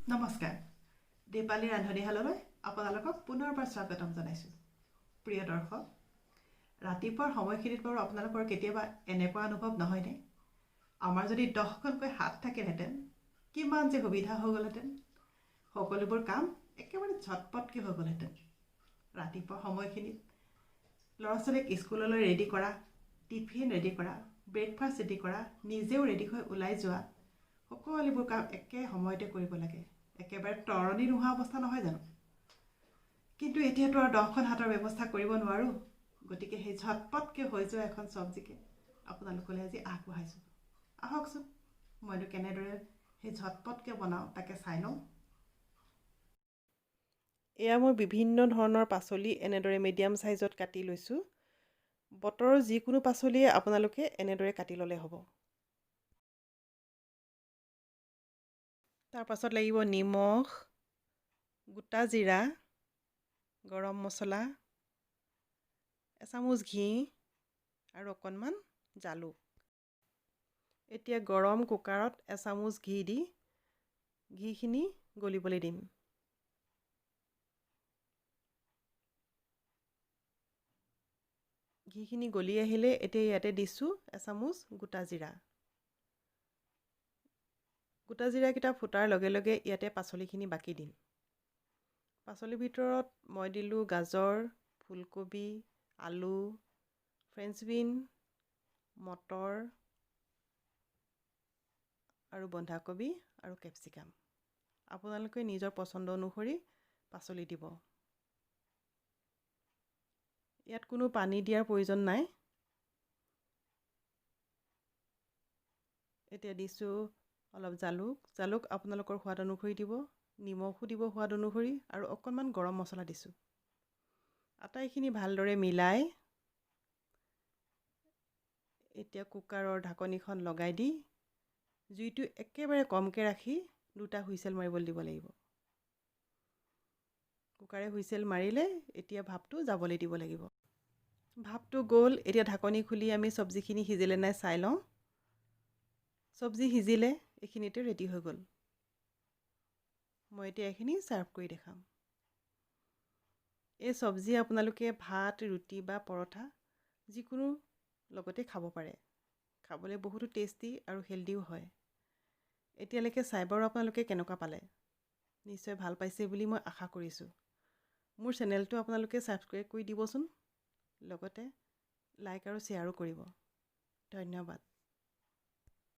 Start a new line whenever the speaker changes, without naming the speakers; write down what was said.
নমস্কাৰ, দীপালী ৰান্ধনীশাললৈ আপোনালোকক পুনৰবাৰ স্বাগতম জনাইছোঁ। প্ৰিয় দৰ্শক, ৰাতিপুৱাৰ সময়খিনিত বাৰু আপোনালোকৰ কেতিয়াবা এনেকুৱা অনুভৱ নহয়নে, আমাৰ যদি 10খনকৈ হাত থাকিলহেঁতেন কিমান যে সুবিধা হৈ গ'লহেঁতেন, সকলোবোৰ কাম একেবাৰে ঝটপটকৈ হৈ গ'লহেঁতেন। ৰাতিপুৱা সময়খিনিত ল'ৰা ছোৱালীক স্কুললৈ ৰেডি কৰা, টিফিন ৰেডি কৰা, ব্ৰেকফাষ্ট ৰেডি কৰা, নিজেও ৰেডি হৈ ওলাই যোৱা, সকলোবোৰ কাম একে সময়তে কৰিব লাগে। একেবাৰে তৰণি নোহোৱা অৱস্থা নহয় জানো? কিন্তু এতিয়াতো আৰু 10খন হাতৰ ব্যৱস্থা কৰিব নোৱাৰোঁ, গতিকে সেই ঝটপটকৈ হৈ যোৱা এখন চব্জিকে আপোনালোকলৈ আজি আগবঢ়াইছোঁ। আহকচোন মইনো কেনেদৰে সেই ঝটপটকৈ বনাওঁ তাকে চাই লওঁ। এয়া মই বিভিন্ন ধৰণৰ পাচলি এনেদৰে মিডিয়াম চাইজত কাটি লৈছোঁ। বতৰৰ যিকোনো পাচলিয়ে আপোনালোকে এনেদৰে কাটি ল'লে হ'ব। তাৰপাছত লাগিব নিমখ, গোটা জিৰা, গৰম মছলা, এচামুচ ঘি আৰু অকণমান জালুক। এতিয়া গৰম কুকাৰত এচামুচ ঘি দি ঘিখিনি গলিবলৈ দিম। ঘিখিনি গলি আহিলে এতিয়া ইয়াতে দিছোঁ এচামুচ গোটা জিৰা। গোটা জিৰাকেইটা ফুটাৰ লগে লগে ইয়াতে পাচলিখিনি বাকি দিম। পাচলিৰ ভিতৰত মই দিলোঁ গাজৰ, ফুলকবি, আলু, ফ্ৰেঞ্চ বিন, মটৰ আৰু বন্ধাকবি আৰু কেপচিকাম। আপোনালোকে নিজৰ পচন্দ অনুসৰি পাচলি দিব। ইয়াত কোনো পানী দিয়াৰ প্ৰয়োজন নাই। এতিয়া দিছোঁ অলপ জালুক। জালুক আপোনালোকৰ সোৱাদ অনুসৰি দিব, নিমখো দিব সোৱাদ অনুসৰি, আৰু অকণমান গৰম মছলা দিছোঁ। আটাইখিনি ভালদৰে মিলাই এতিয়া কুকাৰৰ ঢাকনিখন লগাই দি জুইটো একেবাৰে কমকৈ ৰাখি 2টা হুইচেল মাৰিবলৈ দিব লাগিব। কুকাৰে হুইচেল মাৰিলে এতিয়া ভাপটো যাবলৈ দিব লাগিব। ভাপটো গ'ল, এতিয়া ঢাকনি খুলি আমি চব্জিখিনি সিজিলে নাই চাই লওঁ। চব্জি সিজিলে, এইখিনিতে ৰেডি হৈ গ'ল। মই এতিয়া এইখিনি ছাৰ্ভ কৰি দেখাম। এই চব্জি আপোনালোকে ভাত, ৰুটি বা পৰঠা যিকোনো লগতে খাব পাৰে। খাবলৈ বহুতো টেষ্টি আৰু হেল্ডিও হয়। এতিয়ালৈকে চাই বাৰু আপোনালোকে কেনেকুৱা পালে? নিশ্চয় ভাল পাইছে বুলি মই আশা কৰিছোঁ। মোৰ চেনেলটো আপোনালোকে ছাবস্ক্ৰাইব কৰি দিবচোন, লগতে লাইক আৰু শ্বেয়াৰো কৰিব। ধন্যবাদ।